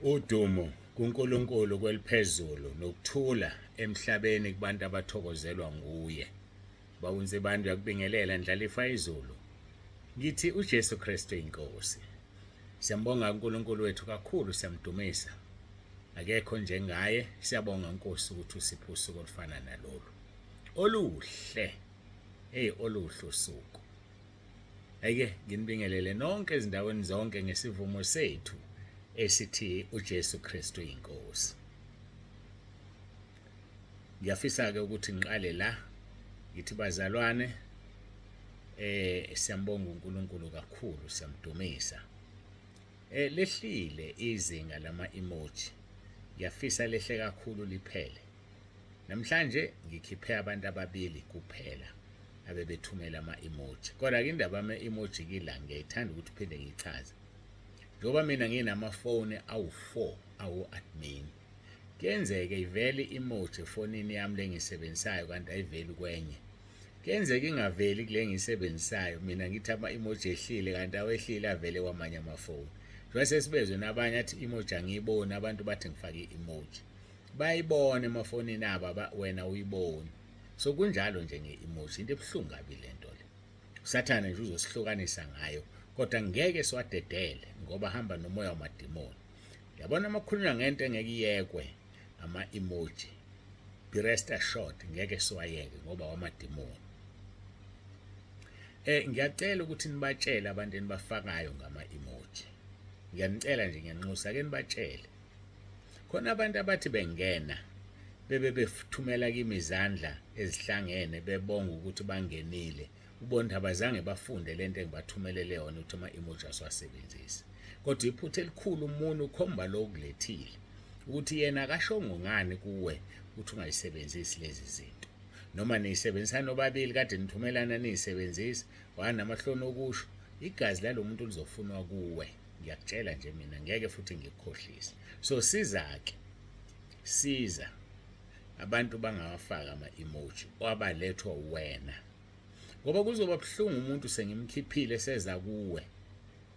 Udumo kuNkulunkulu kweliphezulu nokuthula emhlabeni kubantu abathokozelwa nguye. Bawunsibantu yakubingelela ndlalifa izulu. Ngithi uJesu Kristu inkosi. Siyambonga uNkulunkulu wethu kakhulu siyamdumisa. Akekho njengaye siyabonga Nkosi ukuthi usiphe usuku olufana nalolu. Oluhle. Hey oluhle usuku. Ayike nginibingelele nonke ezindaweni zonke ngesivumo sethu esithi uJesu Kristu inkosi. Ngiyafisa ke ukuthi ngiqale la ngithi bazalwane siyambonga uNkulunkulu kakhulu siyamdumisa. Lehlile izinga lama emoji. Ngiyafisa lehle kakhulu liphele. Namhlanje ngikhiphe abantu ababili kuphela abebethumela ama-emoji. Kodwa-ke indaba yama-emoji kila ngiyayithanda ukuthi phinde ngiyichaze. Njengoba mina nginamafoni awu-4 awu-admin, kuyenzeka ivele i-emoji efonini yami le ngiyisebenzisayo kanti ayiveli kwenye. Kuyenzeka ingaveli kule ngiyisebenzisayo, mina ngithi ama-emoji ehlile kanti awehlile avele kwamanye amafoni. Njengoba sesibezwe nabanye athi emoji angiyiboni, abantu bathi ngifake i-emoji. Bayibona emafonini abo wena uyiboni. So kunjalo nje nge-emoji, into ebuhlungu kabi le nto le. Usathane nje uzosihlukanisa ngayo, kodwa ngeke siwadedele ngoba hamba nomoya wamadimoni. Yabona uma kukhulunywa ngento engeke iyekwe ama-emoji, be rest assured ngeke siwayeke ngoba wamadimoni. Ngiyacela ukuthi nibatshele abantu enibafakayo ngama-emoji. Ngiyanicela nje ngiyanxusa ke nibatshele. Khona abantu abathi bengena bebe bethumela kimi izandla ezihlangene bebonga ukuthi bangenile ubona ukuthi abazange bafunde lento engibathumelele yona ukuthi ama-emoji asiwasebenzisi. Kodwa iphutha elikhulu umuntu ukhomba lo okulethile ukuthi yena akashongo ngani kuwe ukuthi ungayisebenzisi lezi zinto. Noma niyisebenzisa nobabili kade nithumelana niyisebenzisa wanamahloni okusho igazi lalo muntu lizofunwa kuwe. Ngiyakutshela nje mina ngeke futhi ngikukhohlise. So siza-ke, siza abantu bangawafaki ama-emoji wabalethwa wena, ngoba kuzoba buhlungu umuntu sengimkhiphile seza kuwe.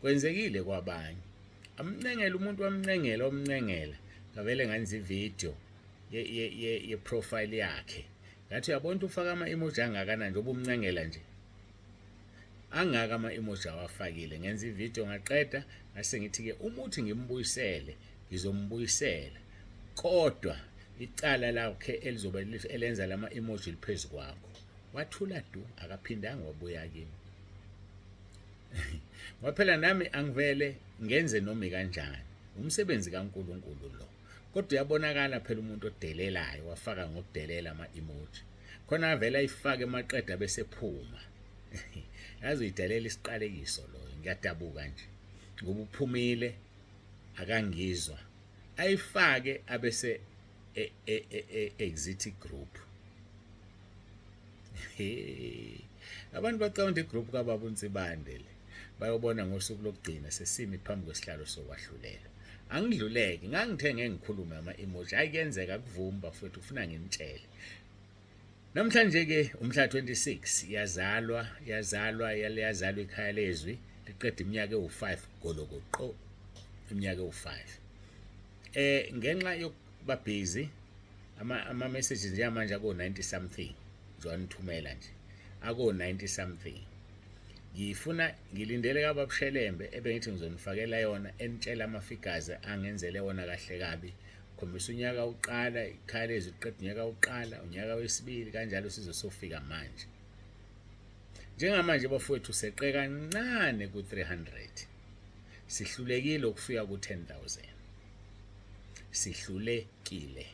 Kwenzekile kwabanye, amncengela umuntu, wamncengela wamncengela, ngavele ngenza ividiyo ye-profile yakhe, ngathi uyabona ukuthi ufaka ama-emoji angakanani njengoba umncengela nje angaka ama-emoji awafakile. Ngenza ividiyo ngaqeda, ngase ngithi-ke uma uthi ngimbuyisele ngizombuyisela, kodwa icala lakhe elizobe elenza lama-emoji liphezu kwakho. Wathula du, akaphindanga wabuya kimi. Ngoba phela nami angivele ngenze noma kanjani, umsebenzi kaNkulunkulu lo. Kodwa uyabonakala phela umuntu odelelayo wafaka ngokudelela ama-emoji. Khona avele ayifake maqeda bese phuma. Yazi uyidelela isiqalekiso loyo, ngiyadabuka nje. Ngoba uphumile akangizwa. Ayifake abese exit group. Abantu bacabanga igroup kababa uNsibande le. Bayobona ngosuku lokugcina sesimi phambi kwesihlalo sokwahlulelwa. Angidluleki, ngangithe ngeke ngikhulume ama-emoji. Hayi kuyenzeka akuvumi bafowethu, ufuna nginitshele. Namhlanje ke umhla 26 yazalwa yazalwa yaliyazalwa ikhaya lezwi liqeda iminyaka ewu5 golokoqo, iminyaka ewu5. Ngenxa yokuba busy ama messages njengamanje ako 90 something ngizowanithumela nje ako 90 something. Ngifuna ngilindele kaBabushelembe ebengithi ngizonifakela yona enitshela ama figures angenzele wona kahle kabi. Khombisa unyaka uqala ikhaya lezwi liqeda unyaka uqala unyaka wesibili kanjalo sizosofika manje. Njengamanje bafowethu seqe kancane ku-300, sihlulekile ukufika ku-10,000, sihlulekile.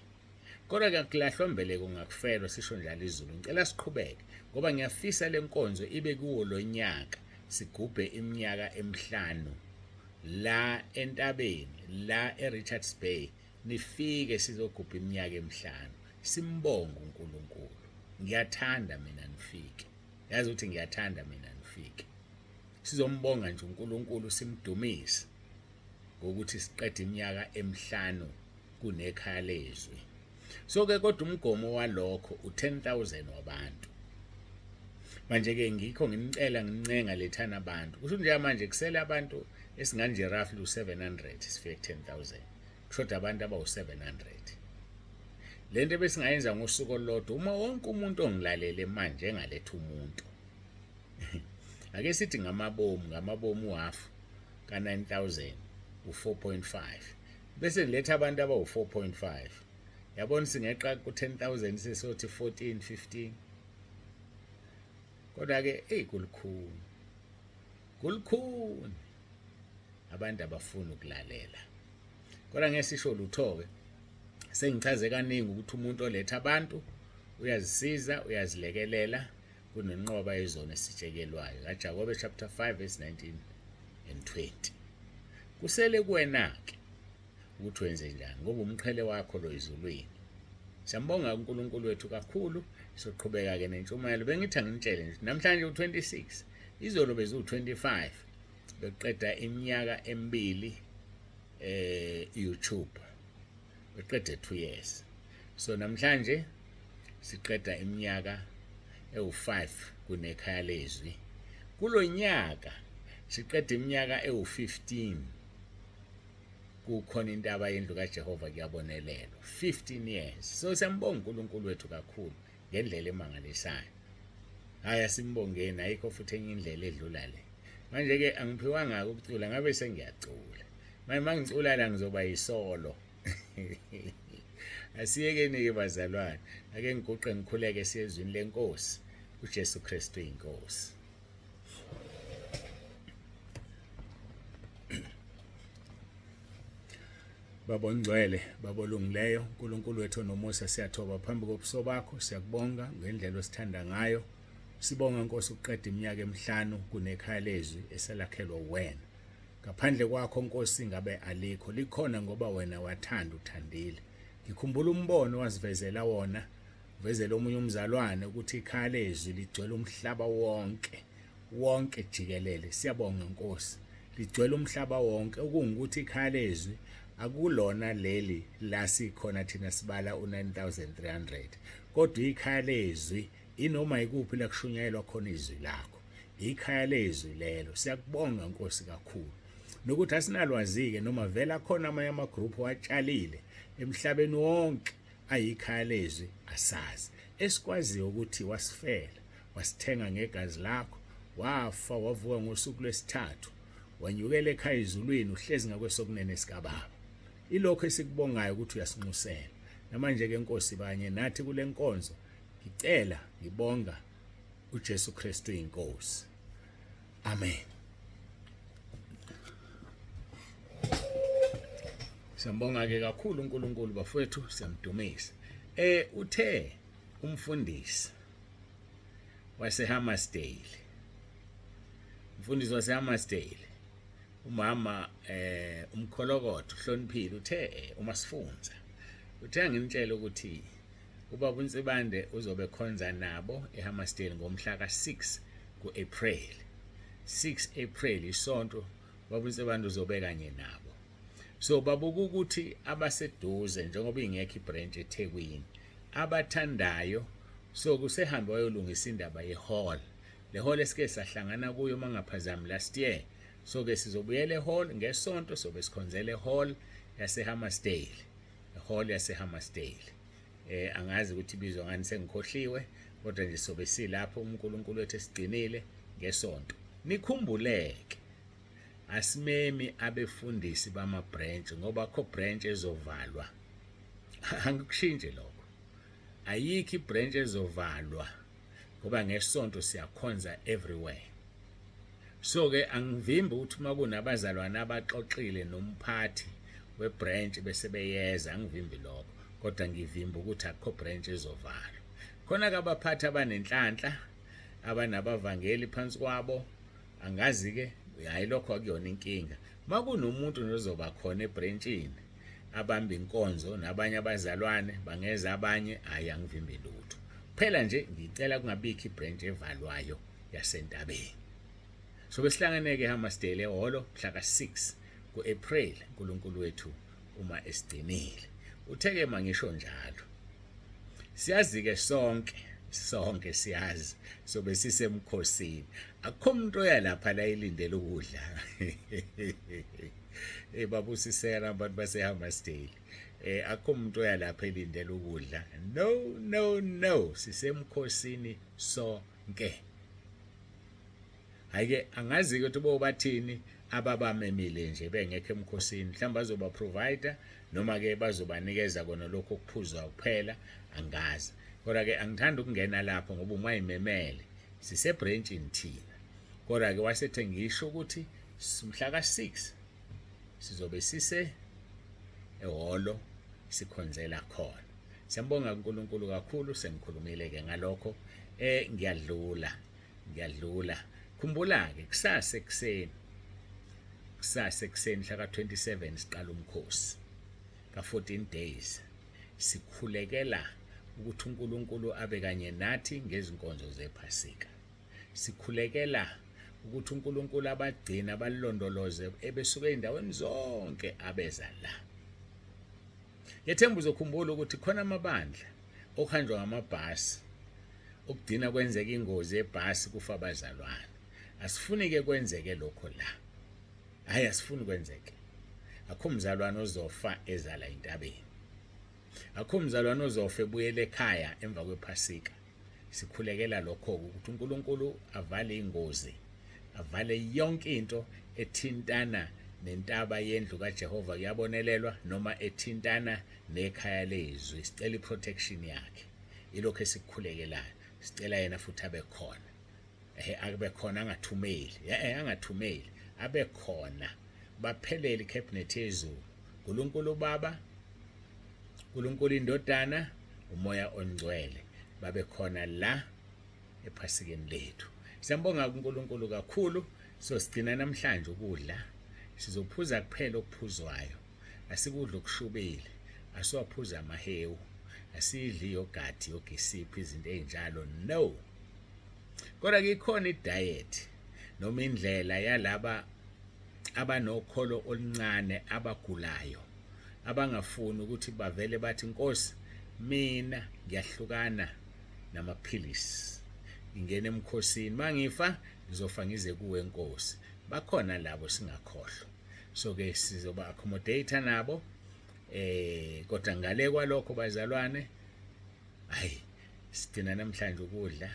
Kodwa ke akulahlwa mbeleko ngakufelwa, sisho njalo izulu. Ngicela siqhubeke ngoba ngiyafisa le nkonzo ibe kuwo lo nyaka, sigubhe iminyaka emihlanu la entabeni la eRichards Bay, nifike sizogubha iminyaka emihlanu simbonge uNkulunkulu. Ngiyathanda mina nifike, yazi ukuthi ngiyathanda mina nifike, sizombonga nje uNkulunkulu simdumise ngokuthi siqede iminyaka emihlanu kunekhaya lezwi. So ke kodwa umgomo walokho u10000 wabantu. Manje ke ngikho nginicela ngincenga lethana abantu. Kusho nje manje kusele abantu esinganje roughly u700 sifike 10000. Kushoda abantu abawu-700. Le nto ebesingayenza ngosuku olulodwa uma wonke umuntu ongilalele manje engaletha umuntu. Ake sithi ngamabomu, ngamabomu uhafu ka-9000 u-4.5 bese niletha abantu abawu-4.5 yabona singeqa ku-10000 sesothi 14 15 kodwa-ke eyi kulukhuni kulukhuni abantu abafuni ukulalela kodwa ngeke sisho lutho-ke sengichaze kaningi ukuthi umuntu oletha abantu uyazisiza uyazilekelela kunenqoba yezona esitshekelwayo kaJakobe chapter 5 verse 19 and 20 kusele kuwena-ke ukuthi wenze njani ngoba umqhele wakho lo ezulwini siyambonga uNkulunkulu wethu kakhulu soqhubeka-ke nentshumayelo bengithi anginitshele nje namhlanje u-26 izolo beziwu-25 beqeda iminyaka emibili YouTube beqede 2 years so namhlanje siqeda iminyaka ewu-5 kunekhaya lezwi kulonyaka siqeda iminyaka ewu-15 kukhona intaba yendlu kaJehova kuyabonelelwa 15 years so siyambonga uNkulunkulu wethu kakhulu ngendlela emangalisayo hhayi asimbongeni ayikho futhi enye indlela edlula le manje-ke angiphiwanga-ke ukucula ngabe sengiyacula manje uma ngicula la ngizoba yisolo asiyekeni-ke bazalwane ake ngiguqe ngikhuleke siyezwini lenkosi uJesu Kristu inkosi Baba ongcwele, Baba olungileyo, uNkulunkulu wethu onomusa, siyathoba phambi kobuso bakho, siyakubonga ngendlela osithanda ngayo. Sibonga Nkosi ukuqeda iminyaka emihlanu kunekhaya lezwi eselakhelwa wena. Ngaphandle kwakho Nkosi ngabe alikho, likhona ngoba wena wathanda uthandile. Ngikhumbula umbono wasivezela wona, uvezela omunye umzalwane ukuthi ikhaya lezwi ligcwele umhlaba wonke. Wonke jikelele siyabonga Nkosi ligcwele umhlaba wonke okungukuthi ikhaya lezwi akulona leli la sikhona thina sibala u-9300 kodwa ikhaya lezwi inoma ikuphi la kushunyayelwa khona izwi lakho ikhaya lezwi lelo siyakubonga Nkosi kakhulu nokuthi asinalwazi-ke noma vela khona amanye amagruphu watshalile emhlabeni wonke ayikhaya lezwi asazi esikwaziyo ukuthi wasifela wasithenga ngegazi lakho wafa wavuka ngosuku lwesithathu wanyukela ekhaya ezulwini uhlezi ngakwesokunene sikababa ilokho esikubongayo ukuthi uyasinxusela namanje ke Nkosi banye nathi kule nkonzo ngicela ngibonga uJesu Kristu inkosi amen Siyambonga ke kakhulu uNkulunkulu bafowethu siyamdumisa eh uthe umfundisi waseHammersdale umfundisi waseHammersdale umama eh umkholokotho uhloniphile uthe eh, uma sifunza uthe nginitshela ukuthi ubaba uNsibande uzobe khonza nabo eHammersdale ngomhla ka-6 ku-April 6 April isonto ubaba uNsibande uzobe kanye nabo so babuka ukuthi abaseduze njengoba ingekho ibranch eThekwini abathandayo so kusehambe wayolungisa indaba ye-hall le hall esike sahlangana kuyo mangaphazami last year so ke sizobuyela ehall ngesonto sobe sikhonzela ehall yaseHammersdale ehall yaseHammersdale eh angazi ukuthi ibizwa ngani sengikhohliwe kodwa nje sobe silapho uNkulunkulu wethu esigcinile ngesonto nikhumbuleke asimemi abefundisi bama branch ngoba kho branch ezovalwa angikushintshe lokho ayikho ibranch ezovalwa ngoba ngesonto siyakhonza everywhere so ke angivimbi ukuthi uma kunabazalwane abaxoxile nomphathi webranch bese beyeza angivimbi lokho kodwa ngivimba ukuthi akukho branch ezovalwa khona ke abaphathi abanenhlanhla abanabavangeli phansi kwabo angazi-ke hhayi lokho akuyona inkinga uma kunomuntu nozoba khona ebrentshini abamba inkonzo nabanye abazalwane bangeza abanye hhayi angivimbi lutho kuphela nje ngicela kungabikho ibhrentshi evalwayo yasentabeni so besihlanganeke eHammersdale ehholo mhla ka-6 ku-April uNkulunkulu wethu uma esigcinile uthe-ke mangisho njalo siyazi-ke sonke Sonke siyazi sobe sisemkhosini, akukho umuntu oya lapha la elindele ukudla. Babusiseka abantu baseHammarsdale. Akukho umuntu oya lapha elindele ukudla. No, no, no, sisemkhosini sonke. Hayi-ke angazi-ke ukuthi bobathini ababamemile nje bengekho emkhosini, mhlawumbe bazoba provider noma-ke bazobanikeza kona lokho okuphuzwa kuphela, angazi. Kodwa-ke angithandi ukungena lapho ngoba uma imemele sisebhrentshini thina. Kodwa-ke wasethe ngisho ukuthi mhla ka-6 sizobe sise ehholo sikhonzela khona. Siyambonga uNkulunkulu kakhulu, sengikhulumile-ke ngalokho. Ngiyadlula, ngiyadlula. Khumbula-ke kusasa ekuseni, kusasa ekuseni mhla ka-27 siqala umkhosi ka-14 days, sikhulekela ukuthi uNkulunkulu abe kanye nathi ngezinkonzo zePhasika. Sikhulekela ukuthi uNkulunkulu abagcine, abalondoloze ebesuka ey'ndaweni zonke abeza la. Ngethemba uzokhumbula ukuthi khona amabandla okuhanjwa ngamabhasi, okugcina kwenzeka ingozi yebhasi kufa abazalwane. Asifuni-ke kwenzeke lokho la. Hhayi, asifuni kwenzeke. Akho mzalwane ozofa ezala entabeni. Akho mzalwane ozofa ebuyela ekhaya emva kwePhasika. Sikhulekela lokho-ke ukuthi uNkulunkulu avale ingozi, avale yonke into ethintana nentaba yendlu kaJehova kuyabonelelwa noma ethintana nekhaya lezwi. Sicela iprotection yakhe, ilokho esikukhulekelayo. Sicela yena futhi abe khona, abe khona, angathumeli, angathumeli, abe khona. Baphelele icabinet yezulu, uNkulunkulu Baba, uNkulunkulu iNdodana, uMoya oNgcwele, babe khona la ephasikeni lethu. Siyambonga uNkulunkulu kakhulu. So sigcina namhlanje ukudla, sizophuza kuphela okuphuzwayo, asikudla okushubile, asiwaphuza amahewu, asidli yogurt, yogisiphi, izinto ey'njalo, no. Kodwa ke ikhona i-diet noma indlela yalaba abanokholo oluncane, abagulayo, abangafuni ukuthi bavele bathi, Nkosi, mina ngiyahlukana namaphilisi, ngingena emkhosini, mangifa ngizofa ngize kuwe Nkosi. Bakhona labo, singakhohlwa. So ke sizoba accommodate nabo, kodwa ngale kwalokho bazalwane, hayi, sigcina namhlanje ukudla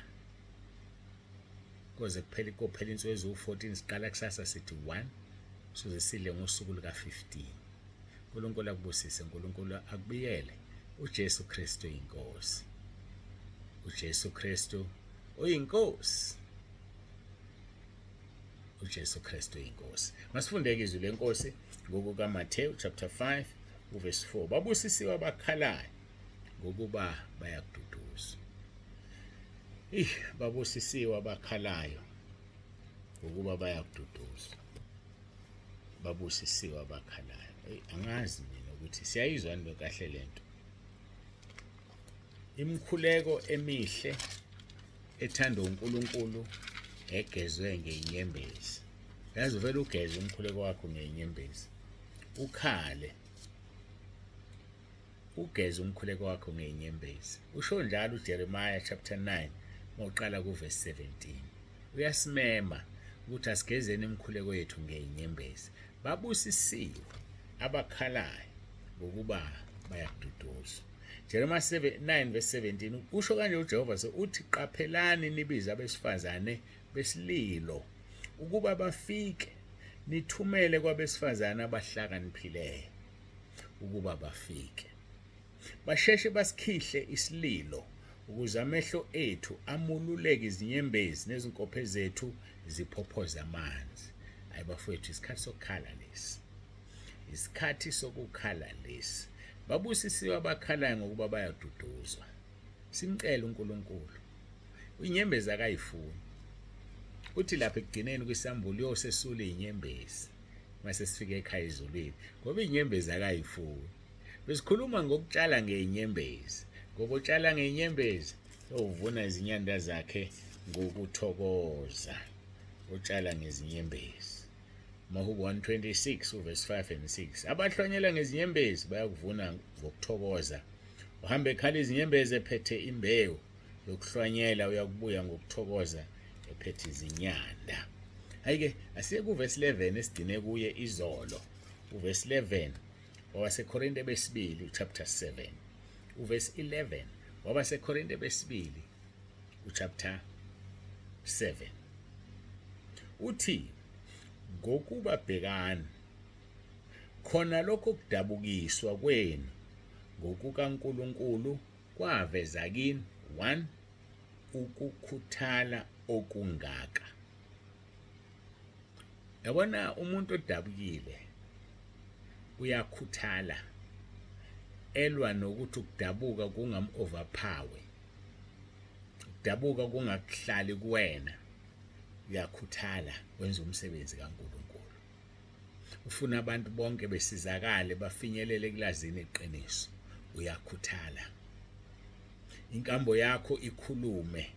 koze kuphela, kophela insuku eziwu-14. Siqala kusasa sithi 1, soze sidle ngosuku luka-15. uNkulunkulu akubusise, uNkulunkulu akubiyele. uJesu Kristu inkosi, uJesu Kristu uyinkosi, uJesu Kristu inkosi. Masifundeke izwi lenkosi ngokukaMathewu chapter 5 uverse 4. Babusisiwe abakhalayo ngokuba bayakududuzwa. Ih, babusisiwe abakhalayo ngokuba bayakududuzwa. Babusisiwe abakhalayo. Ey, angazi mina ukuthi siyayizwa yini kahle lento. Imikhuleko emihle ethandwa uNkulunkulu egezwe ngenyembezi. Yazi uvele ugeze umkhuleko wakho ngenyembezi, ukhale, ugeze umkhuleko wakho ngenyembezi. Usho njalo uJeremiah chapter 9 mawuqala kuverse 17. Uyasimema ukuthi asigezeni imikhuleko yethu ngenyembezi. Babusisiwe abakhalayo ngokuba bayakududuzwa. Jeremiah 7 9 verse 17 usho kanje uJehova se uthi, qaphelani nibize abesifazane besililo ukuba bafike, nithumele kwabesifazane abahlakaniphileyo ukuba bafike, basheshe basikhihle isililo, ukuze amehlo ethu amululeke izinyembezi nezinkophe zethu ziphophoze amanzi. Hayi bafowethu, isikhathi sokukhala lesi, isikhathi sokukhala lesi. Babusisiwe abakhalayo ngokuba bayaduduzwa. Simcela uNkulunkulu, inyembezi akayifuni. Uthi lapha ekugcineni kwisambulo uyosesula izinyembezi mase sifike ekhaya ezulwini, ngoba izinyembezi akayifuni. Besikhuluma ngokutshala ngezinyembezi, ngoba utshala ngezinyembezi uvuna izinyanda zakhe ngokuthokoza. Utshala ngezinyembezi. Mahubo 126 uverse 5 and 6. Abahlwanyela ngezinyembezi bayakuvuna ngokuthokoza. Uhamba ekhala izinyembezi ephethe imbewu. Yokuhlwanyela uyakubuya ngokuthokoza ephethe izinyanda. Hayi-ke asiye kuvesi 11 esigcine kuye izolo. Uvesi 11 wabaseKorinte besibili uchapter 7. Uvesi 11 wabaseKorinte besibili uchapter 7. Uthi ngokuba bhekani khona lokho kudabukiswa kwenu ngokukaNkulunkulu kwaveza kini 1 ukukhuthala okungaka. Yabona umuntu odabukile uyakhuthala elwa nokuthi ukudabuka kungam-overpower, ukudabuka kungakuhlali kuwena. Uyakhuthala wenza umsebenzi kaNkulunkulu, ufuna abantu bonke besizakale bafinyelele ekulazini iqiniso. Uyakhuthala, inkambo yakho ikhulume.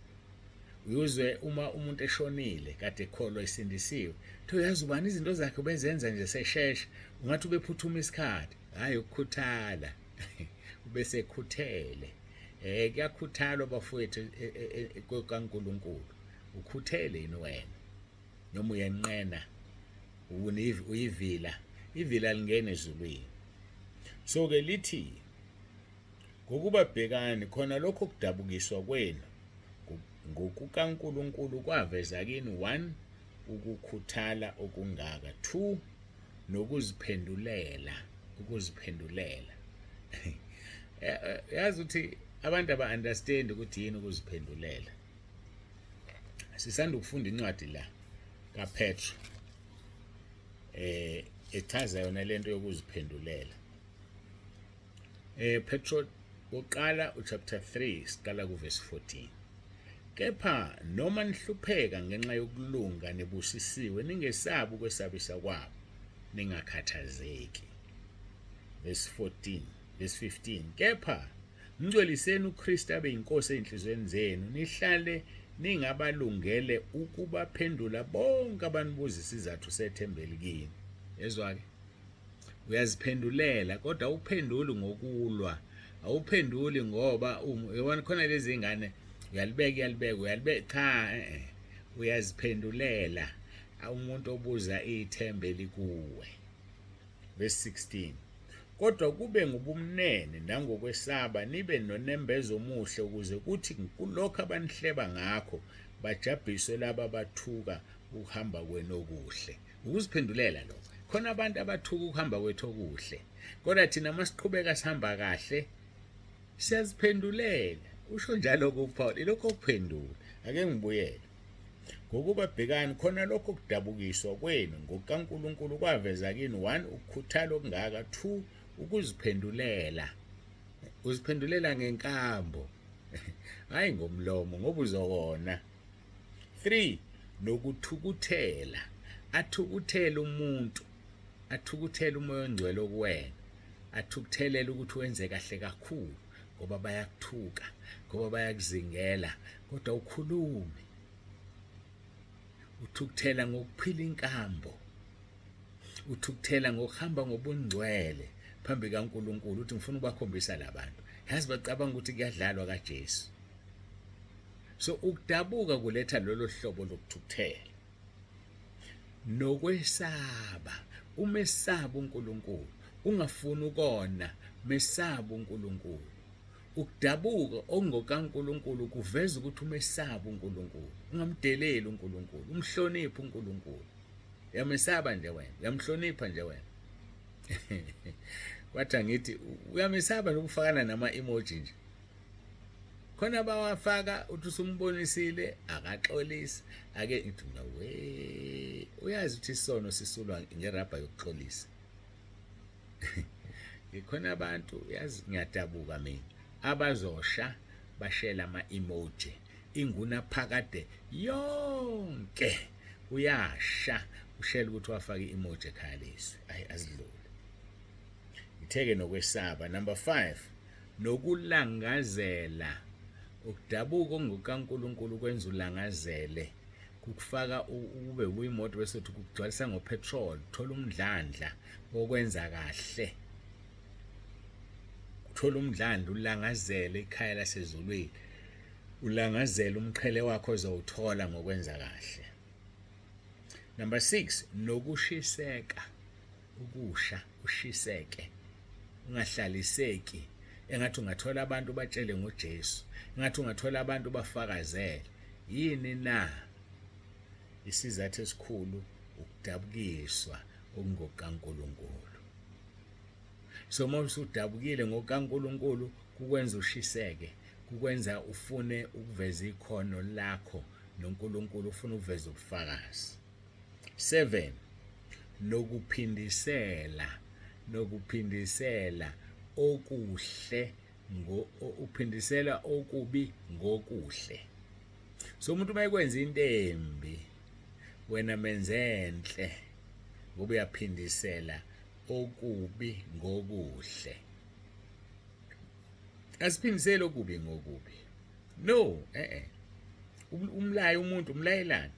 Uyuzwe uma umuntu eshonile kade ekholwa esindisiwe, kuthiwa uyazi ubani izinto zakhe ubezenza nje seshesha, ungathi ubephuthuma isikhathi. Hhayi, ukukhuthala ubesekhuthele. Kuyakhuthalwa bafowethu kaNkulunkulu. Ukhuthele yini wena noma uyenqena uyivila? Ivila lingena ezulwini. So ke lithi ngokuba bhekani khona lokho kudabukiswa kwenu ngokukaNkulunkulu kwaveza kini 1 ukukhuthala okungaka, 2 nokuziphendulela. Ukuziphendulela, yazi ukuthi abantu aba-understand ukuthi yini ukuziphendulela. Sisanda ukufunda incwadi la kaPetro echaza yona lento yokuziphendulela. Petro uqala uchapter 3 siqala kuverse 14. Kepha noma nihlupheka ngenxa yokulunga nibusisiwe, ningesabi ukwesabisa kwabo, ningakhathazeki. Verse 14, verse 15. Kepha mngcweliseni uKristu abe yinkosi ezinhliziyweni zenu, nihlale ningabalungele ukubaphendula bonke abanibuza isizathu sethemba elikini. Yezwa-ke, uyaziphendulela kodwa awuphenduli ngokulwa, awuphenduli ngoba uyabona khona lezi ngane uyalibeka uyalibeka uyalibeka, cha uyaziphendulela umuntu obuza ithemba elikuwe. Verse 16. Kodwa kube ngubumnene nangokwesaba nibe nonembeza omuhle, ukuze kuthi kulokho abanihleba ngakho bajabhiswe laba abathuka ukuhamba kwenu okuhle. Ukuziphendulela lokho. Khona abantu abathuka ukuhamba kwethu okuhle, kodwa thina masiqhubeka sihamba kahle siyaziphendulela. Usho njalo kuPaul, ilokho okuphendula. Ake ngibuyele. Ngokuba bhekani khona lokho kudabukiswa kwenu ngokukaNkulunkulu kwaveza kini 1 ukukhuthala okungaka, 2 ukuziphendulela. Uziphendulela ngenkambo, hayi ngomlomo, ngoba uzokona. 3 nokuthukuthela, athukuthele umuntu, athukuthele umoya ongcwele okuwena, athukuthelele ukuthi wenze kahle kakhulu, ngoba bayakuthuka, ngoba bayakuzingela, kodwa ukhulume. Uthukuthela ngokuphila inkambo, uthukuthela ngokuhamba ngobungcwele phambi kaNkulunkulu, uthi ngifuna ukubakhombisa labantu, yazi bacabanga ukuthi kuyadlalwa kaJesu. So ukudabuka kuletha lolo hlobo lokuthukuthela nokwesaba. Umesaba uNkulunkulu, ungafuni ukona, mesaba uNkulunkulu. Ukudabuka okungokaNkulunkulu kuveza ukuthi umesaba uNkulunkulu, ungamdeleli uNkulunkulu, umhloniphe uNkulunkulu. Uyamesaba nje wena, uyamhlonipha nje wena. Kwathi angithi uyamesaba nokufakana nama-emoji nje. Khona bawafaka uthi usumbonisile akaxolisi, ake ngithi mina we uyazi ukuthi isono sisulwa ngerabha yokuxolisa. Ngikhona abantu, yazi ngiyadabuka mina, abazosha bashela ama-emoji inguna phakade yonke, uyasha ushela ukuthi wafaka i-emoji ekhaya lezwi. Ayi azidlule. Ngitheke nokwesaba. Number 5, nokulangazela. Ukudabuka okungokaNkulunkulu kwenza ulangazele, kukufaka ube uyimoto bese uthi kugcwalisa ngopetrol, uthola umdlandla wokwenza kahle, uthola umdlandla ulangazele ikhaya lasezulwini. Ulangazela umqhele wakho ozowuthola ngokwenza kahle. Number 6, nokushiseka, ukusha, ushiseke, ungahlaliseki engathi ungathola abantu batshele ngoJesu, engathi ungathola abantu bafakazele. Yini na? Isizathu esikhulu ukudabukiswa okungokaNkulunkulu. So uma usudabukile ngokaNkulunkulu kukwenza ushiseke, kukwenza ufune ukuveza ikhono lakho noNkulunkulu, ufuna ukuveza ubufakazi. 7, nokuphindisela, nokuphindisela okuhle ngo uphindisela okubi ngokuhle. So umuntu uma ekwenza into embi wena menze enhle ngoba uyaphindisela okubi ngokuhle. Asiphindiseli okubi ngokubi. No, eh eh. Umlayo umuntu umlayelani?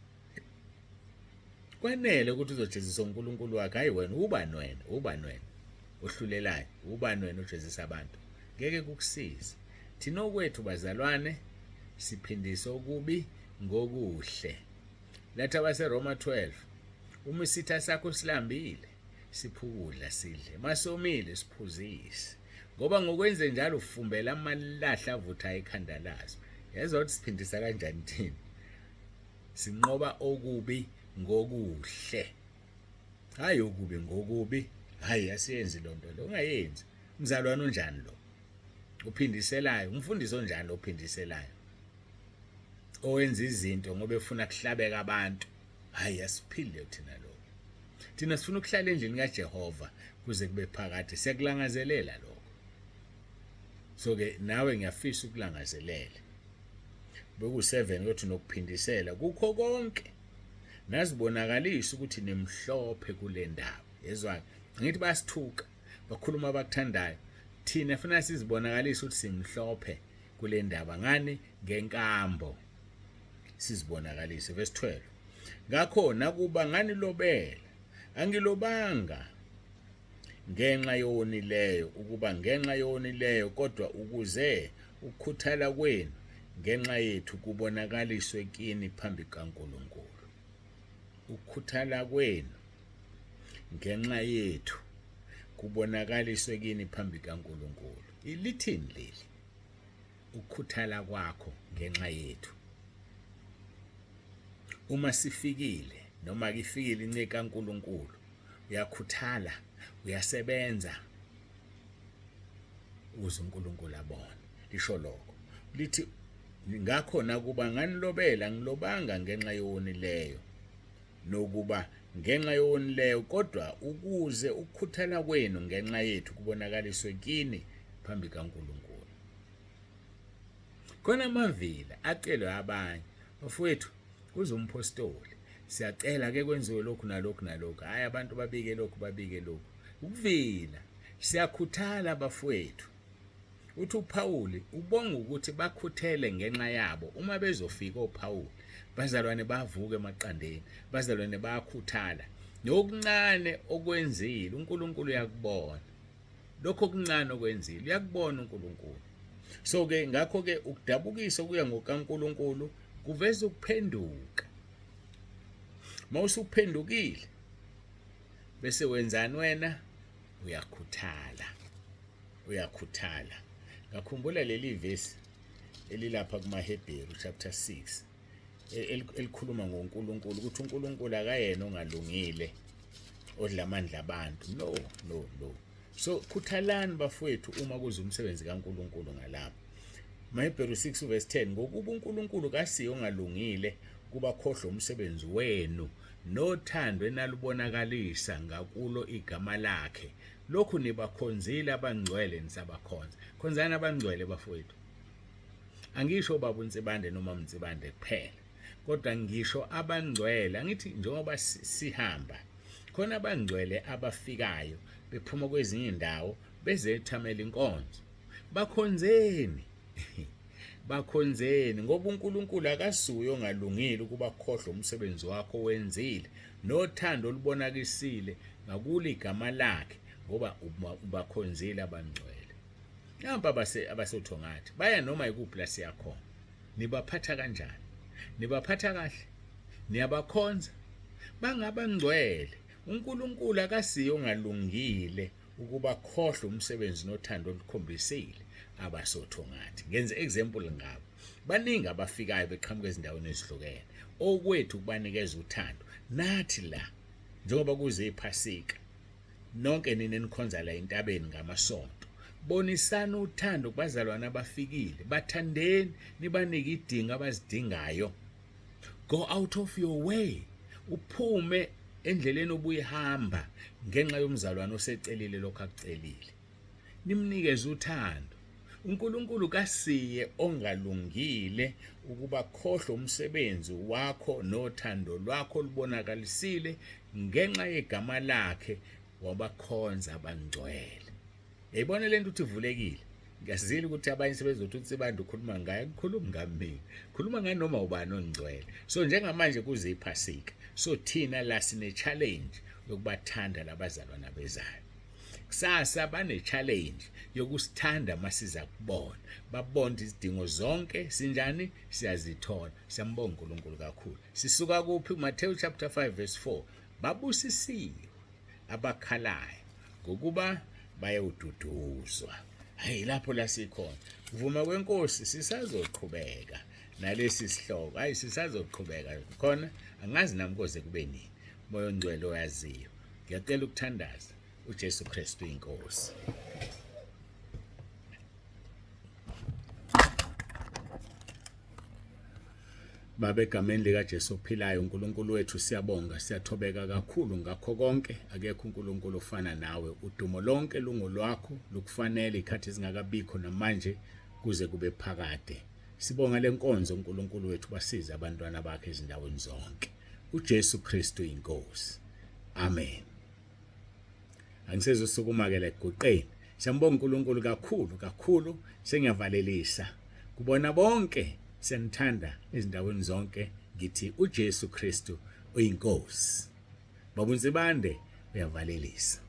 Kwanele ukuthi uzojeziswa uNkulunkulu wakhe, hayi wena. Ubani wena? Ubani wena ohlulelayo? Ubani wena ojezisa abantu? Ngeke kukusize. Thina okwethu bazalwane siphindisa okubi ngokuhle. Lathi abaseRoma 12, uma isitha sakho silambile, siphukudla sidle, masomile siphuzise, ngoba ngokwenze njalo ufumbela amalahle avutha ekhanda lazo. Yezwa ukuthi siphindisa kanjani thina? Sinqoba okubi ngokuhle, hayi okubi ngokubi. Hayi, asiyenzi lonto lo, ungayenzi. Umzalwane onjani lo uphindiselayo? Umfundisi onjani lo ophindiselayo, owenza izinto ngoba efuna kuhlabeka abantu? Hayi, asiphile thina lokho. Thina sifuna ukuhlala endlini kaJehova kuze kube phakade, siyakulangazelela lokho. So ke nawe ngiyafisa ukulangazelele. Beku-7 kothi nokuphindisela kukho konke nazibonakalisa ukuthi nimhlophe kule ndaba. Yezwa, ngithi bayasithuka, bakhuluma abakuthandayo, thina funa sizibonakalise ukuthi simhlophe kule ndaba. Ngani? Ngenkambo sizibonakalise. Verse 12, ngakho nakuba nganilobela, angilobanga ngenxa yowonileyo, ukuba ngenxa yowonileyo, kodwa ukuze ukukhuthala kwenu ngenxa yethu kubonakaliswe kini phambi kaNkulunkulu. Ukukhuthala kwenu ngenxa yethu kubonakaliswe kini phambi kaNkulunkulu. Lithini leli? Ukukhuthala kwakho ngenxa yethu. Uma sifikile noma kifikile inceke kaNkulunkulu, uyakhuthala, uyasebenza ukuze uNkulunkulu abone. Lisho lokho, lithi ngakho nakuba nganilobela, ngilobanga ngenxa yowonileyo, nokuba ngenxa yowonileyo, kodwa ukuze ukukhuthala kwenu ngenxa yethu kubonakaliswe kini phambi kaNkulunkulu. Khona amavila acelwe abanye, bafowethu, kuze umphostoli, siyacela ke kwenziwe lokhu nalokhu nalokhu. Hhayi, abantu babike lokhu, babike lokhu, ukuvila. Siyakhuthala bafowethu. Uthi uPawuli ubonga ukuthi bakhuthele ngenxa yabo. Uma bezofika oPawuli, bazalwane bavuka emaqandeni, bazalwane bayakhuthala. Nokuncane okwenzile uNkulunkulu uyakubona. Lokho okuncane okwenzile uyakubona uNkulunkulu. So ke ngakho ke ukudabukisa okuya ngokaNkulunkulu kuveza ukuphenduka. Mawusuphendukile bese wenzani wena? Uyakhuthala, uyakhuthala. Ngakhumbula leli vesi elilapha kumaHebheru chapter 6 elikhuluma ngoNkulunkulu, ukuthi uNkulunkulu akayena ongalungile odla amandla abantu. No, no, no. So khuthalani bafowethu uma kuze umsebenzi kaNkulunkulu ngalapha. MaHebheru 6 verse 10, ngokuba uNkulunkulu kasiyo ongalungile kuba khohlwe umsebenzi wenu nothando enalubonakalisa ngakulo igama lakhe, lokhu nibakhonzile abangcwele, nisabakhonza. Khonzani abangcwele bafowethu. Angisho ubaba uNsibande noma uNsibande kuphela, kodwa ngisho abangcwele. Angithi njengoba sihamba khona abangcwele abafikayo bephuma kwezinye indawo bezethamela inkonzo, bakhonzeni, bakhonzeni, ngoba uNkulunkulu akasuye ongalungile ukuba khohlwe umsebenzi wakho wenzile nothando olubonakisile ngakulo igama lakhe, ngoba ubakhonzile abangcwele. Nampa abasothongathi baya noma ikuphi la siyakhona. Nibaphatha kanjani? Nibaphatha kahle? Niyabakhonza? Bangabangcwele. UNkulunkulu akasiye ongalungile ukuba khohlwe umsebenzi nothando olukhombisile abasothongathi. Ngenze example ngabo. Baningi abafikayo beqhamuka ezindaweni ezihlukene. Okwethu kubanikeza uthando. Nathi la njengoba kuze iPhasika nonke nina enikhonza la entabeni ngamasonto bonisani uthando kubazalwane abafikile bathandeni nibanike idingo abazidingayo go out of your way uphume endleleni obuyihamba ngenxa yomzalwane osecelile lokho akucelile nimnikeze uthando uNkulunkulu kasiye ongalungile ukuba khohlwe umsebenzi wakho nothando lwakho olubonakalisile ngenxa yegama lakhe wabakhonza abangcwele. Yayibona lento ukuthi ivulekile. Ngiyazile ukuthi abanye sebezothi uNsibande ukhuluma ngaye, ngikhuluma ngami mina. Khuluma nganoma ubani ongcwele. So njengamanje kuze iPhasika. So thina la sine challenge yokubathanda labazalwana bezayo. Kusasa bane challenge yokusithanda masiza kubona. Babona izidingo zonke sinjani siyazithola. Siyambonga uNkulunkulu kakhulu. Sisuka kuphi? Matthew chapter 5 verse 4. Babusisiwe abakhalayo ngokuba bayoduduzwa. Hayi lapho la sikhona. Vuma kwenkosi sisazoqhubeka nalesi sihloko. Hayi sisazoqhubeka khona angazi nami koze kube nini. Moya ongcwele oyaziyo. Ngiyacela ukuthandaza uJesu Kristu inkosi. Baba egameni likaJesu ophilayo uNkulunkulu wethu siyabonga siyathobeka kakhulu ngakho konke akekho uNkulunkulu ofana nawe udumo lonke lungolwakho lukufanele ikhathi ezingakabikho namanje kuze kube phakade sibonga lenkonzo uNkulunkulu wethu basize abantwana bakhe ezindaweni zonke uJesu Kristu inkosi amen angisezosukuma ke la eguqeni siyambonga uNkulunkulu kakhulu kakhulu sengiyavalelisa kubona bonke senithanda ezindaweni zonke ngithi uJesu Kristu uyinkosi. Baba uNsibande uyavalelisa.